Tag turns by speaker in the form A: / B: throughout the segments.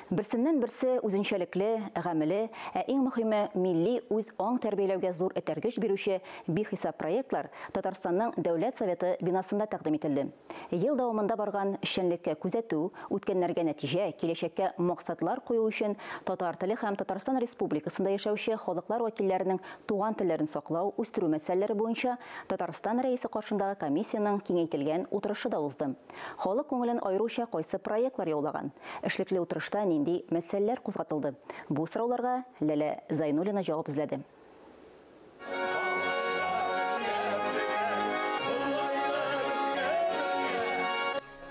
A: Берсеннән-берсе үзенчәлекле, гамәле, ә иң мөһиме милли үз аң тәрбияләүгә зур этәргеч бирүче бихисап проектлар Татарстанның Дәүләт Советы бинасында тәкъдим ителде. Ел дәвамында барган эшчәнлеккә күзәтү, үткәннәргә нәтиҗә, киләчәккә максатлар кую өчен татар теле һәм Татарстан Республикасында яшәүче халыклар вәкилләренең туган телләрен саклау, үстерү мәсьәләләре буенча Татарстан Рәисе каршындагы комиссиянең киңәйтелгән утырышы да узды. Халык күңелен аеруча кайсы проектлар яулаган? Эшлекле утырышта нинди мәсьәләләр кузгатылды? Бу сорауларга Ләлә Зайнуллина җавап эзләде.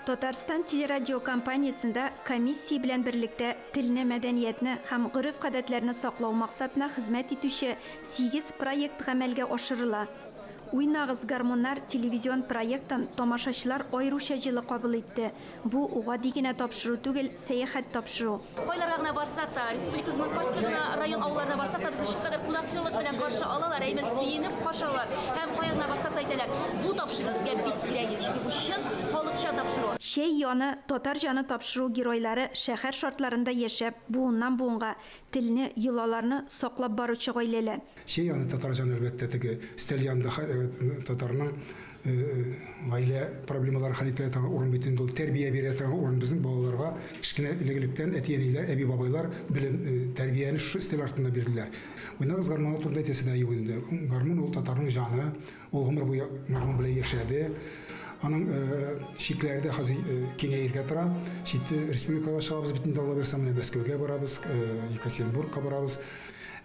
B: Татарстан телерадиокомпаниясендә комиссия белән берлектә телне, мәдәниятне һәм гореф-гадәтләрне саклау максатына хезмәт итүче 8 проект гамәлгә ашырыла. Уйнагыз, гармуннар телевизион проектын тамашачылар аеруча җылы кабул итте. Бу гади генә тапшыру түгел, сәяхәт тапшыру.
C: Кайларга гына барсак та, республикабызның кайсы гына район авылларына барсак та, безне шулкадәр кунакчыллык белән каршы алалар, әйме сөенеп каршы алалар. Һәм кая гына барсак та әйтәләр, бу тапшыру безгә бик кирәк иде, чөнки бу чын халыкча тапшыру.
B: Чәй яны, татар җаны тапшыру геройлары шәһәр шартларында яшәп, буыннан буынга телне, йолаларны саклап баручы гаиләләр.
D: Чәй яны, татар җаны, әлбәттә, теге өстәл янында татарның гаилә проблемалары хәл ителә торган урын бит инде ул, тәрбия бирә торган урын. Безнең балаларга кечкенә элек-электән әти-әниләр, әби-бабайлар белем, тәрбияне шушы өстәл артында бирделәр. Уйнагыз гармуны турында әйтәсе дә юк инде. Гармун ул татарның җаны, ул гомер буе гармун белән яшәде. Аның чикләре дә хәзер киңәергә тора. Чит республикага чыгабыз бит инде, Алла бирсә, менә Мәскәүгә барабыз, Екатеринбургка барабыз.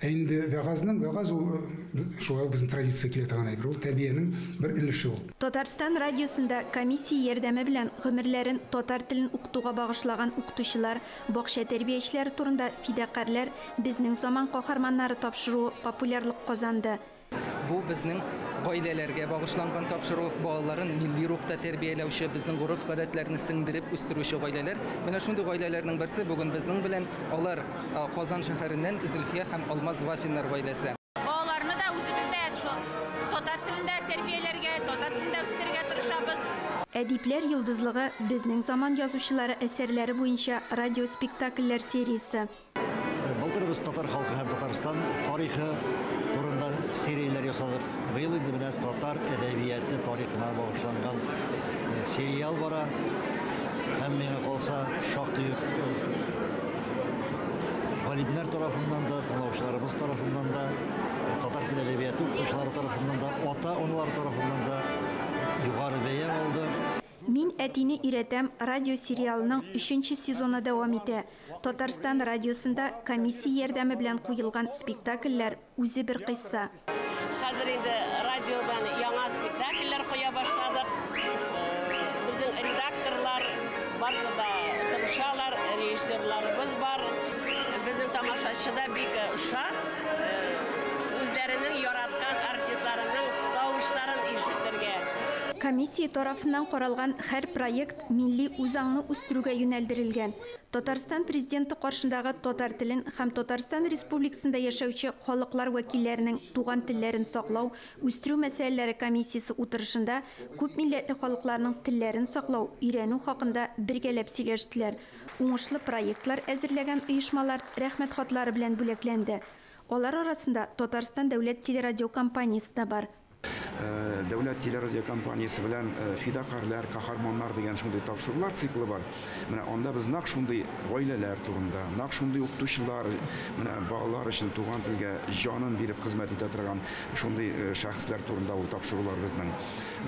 D: Ә инде вәгазьнең, вәгазь ул шулай ук безнең традиция килә торган әйбер, ул тәрбиянең бер өлеше ул.
B: Татарстан радиосында комиссия ярдәме белән гомерләрен татар телен укытуга багышлаган укытучылар, бакча тәрбиячеләре турында Фидакарьләр, безнең заман каһарманнары тапшыруы популярлык казанды.
E: Бу безнең гаиләләргә багышланган тапшыру, балаларын милли рухта тәрбияләүче, безнең гореф-гадәтләрне сеңдереп үстерүче гаиләләр. Менә шундый гаиләләрнең берсе бүген безнең белән, алар Казан шәһәреннән Зөлфия һәм Алмаз Вафиннар гаиләсе.
F: Балаларны да үзебез дә шул татар телендә тәрбияләргә, татар телендә үстерергә тырышабыз.
B: Әдипләр йолдызлыгы безнең заман язучылары әсәрләре буенча радиоспектакльләр сериясе.
G: Былтыр без татар халкы һәм Татарстан тарихы турында серияләр ясадык. Быел инде менә татар әдәбияты тарихына багышланган сериал бара. Һәм миңа калса, шактый ук галимнәр тарафыннан да, тыңлаучыларыбыз тарафыннан да, татар теле әдәбияты укытучылары тарафыннан да, ата-аналар тарафыннан да югары бәя алды.
B: Мин әтине өйрәтәм радиосериалының 3нче сезоны дәвам итә. Татарстан радиосында комиссия ярдәме белән куелган спектакльләр үзе бер кыйсса.
H: Хәзер инде радиодан яңа спектакльләр куя башладык. Безнең редакторлар барысы да тырышалар, режиссерларыбыз бар. Безнең тамашачы да бик шат, үзләренең яраткан артистларының тавышларын ишетергә.
B: Комиссия тарафыннан каралган һәр проект милли үзаңны үстерүгә юнәлдерелгән. Татарстан президенты каршындагы татар телен һәм Татарстан Республикасында яшәүче халыклар вәкилләренең туган телләрен саклау, үстерү мәсьәләләре комиссиясе утырышында күп милләтле халыкларның телләрен саклау, өйрәнү хакында бергәләп сөйләштеләр. Уңышлы проектлар әзерләгән оешмалар рәхмәт хатлары белән бүләкләнде. Алар арасында Татарстан дәүләт телерадиокомпаниясе дә бар.
I: Дәүләт телерадиокомпаниясе белән Фидакарьләр, каһарманнар дигән шундый тапшырулар циклы бар. Менә анда без нәкъ шундый гаиләләр турында, нәкъ шундый укытучылар, менә балалар өчен туган телгә җанын биреп хезмәт итә торган шундый шәхесләр турында ул тапшырулар безнең.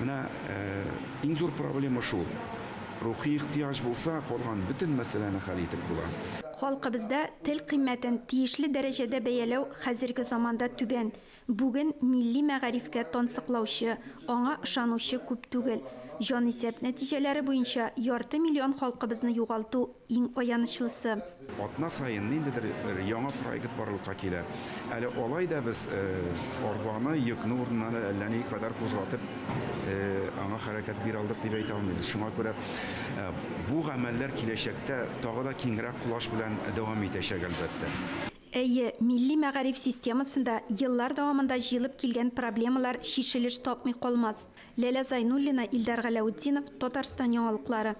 I: Менә иң зур проблема шул. Рухи ихтыяҗ булса, калган бөтен мәсьәләне хәл итеп була.
B: Халкыбызда тел кыйммәтен тиешле дәрәҗәдә бәяләү хәзерге заманда түбән. Бүген милли мәгарифкә тансыклаучы, аңа ышанучы күп түгел. Җанисәп нәтиҗәләре буенча ярты миллион халкыбызны югалту иң аянычлысы.
I: Атна саен ниндидер бер яңа проект барлыкка килә. Әле алай да без арбаны, йөкне урыннан әллә ни кадәр кузгатып, аңа хәрәкәт бирә алдык дип әйтә алмыйбыз. Шуңа күрә бу гамәлләр киләчәктә тагы да киңрәк колач белән дәвам итәчәк, әлбәттә.
B: Әйе, милли мәгариф системасында еллар дәвамында җыелып килгән проблемалар чишелеш тапмый калмас. Ләлә Зайнуллина, Илдар Галәүтдинов, Татарстан яңалыклары.